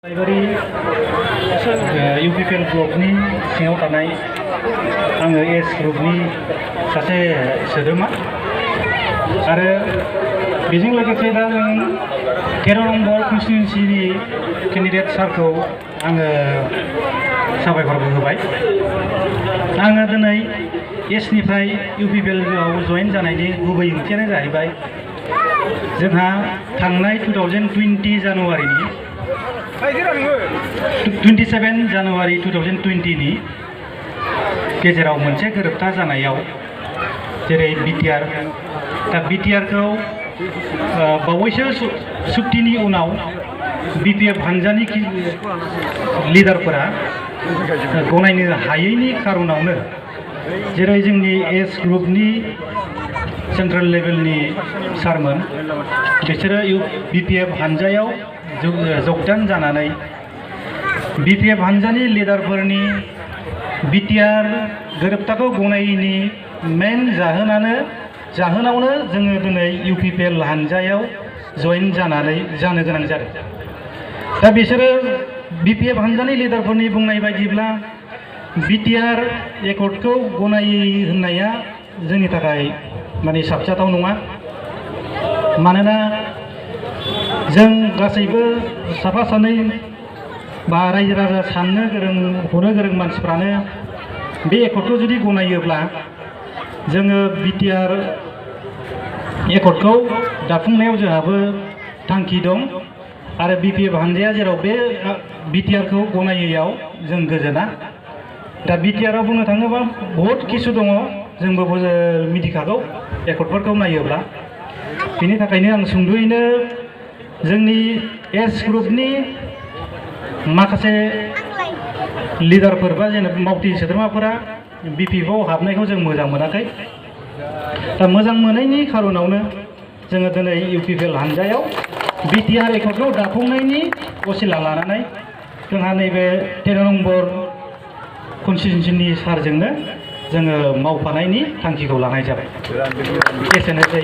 UPPL ग्रुपनि सिङाव थानाय आङो एस ग्रुपनि सासे सोद्रोमा आरो बेजों लोगोसे दा जों 13 नम्बर कन्स्टिट्युएन्सिनि केन्डिडेट सारखौ आङो साबायखर होबाय। आङो दिनै एसनिफ्राय UPPLआव जयेन जानायनि गुबै ओंथियानो जाहैबाय जोंहा थांनाय 2020 जानुवारिनि 27 जानुवारि 2020 नि गेजेराव मोनसे गोरोबथा जानायाव जेरै बिटिआर दा बिटिआरखौ बावैसो सुक्तिनि उनाव बिपिएफ हानजानि लिडारफोरा गनायनो हायैनि खारनावनो जेरै जोंनि एस ग्रुपनि सेन्ट्रेल लेभेलनि सारमोन बिसोरो बिपिएफ हानजायाव जगदान जानानै बिपिएफ हानजानि लिडारफोरनि बिटिआर गोरोबथाखौ गनायैनि मेन जाहोनावनो जोङो दिनै UPPL हानजायाव जयेन जानो गोनां जादों। दा बिसोरो बिपिएफ हानजानि लिडारफोरनि बुंनाय बायदिब्ला बिटिआर एकर्डखौ गनायै होननाया जोंनि थाखाय माने साबजाथाव नङा, मानोना जों गासैबो साफा सानै बा रायजो राजा साननो गोरों हनो गोरों मानसिफ्रानो बे एकर्डखौ जुदि गनायोब्ला जोङो बिटिआर एकर्डखौ दाफुंनायाव जोंहाबो थांखि दं आरो बिपिएफ हानजाया जेराव बे बिटिआरखौ गनायैयाव जों गोजोना। दा बिटिआराव बुंनो थाङोबा बहुद किसु दङ, जोंबो मिथिखागौ एकर्डफोरखौ नायोब्ला। बेनि थाखायनो आं सुंद'यैनो जोंनि एस ग्रुपनि माखासे लिडारफोर बा जेनेबा मावथि सोद्रोमाफोरा बिपिएफआव हाबनायखौ जों मोजां मोनाखै। दा मोजां मोनैनि खारनावनो जोङो दिनै UPPL हानजायाव बिटिआर एकर्डखौ दाफुंनायनि असिला लानानै जोंहा नैबे 13 नम्बर कन्स्टिट्युएन्सिनि सारजोंनो जोङो मावफानायनि थांखिखौ लानाय जाबाय। एसेनोसै।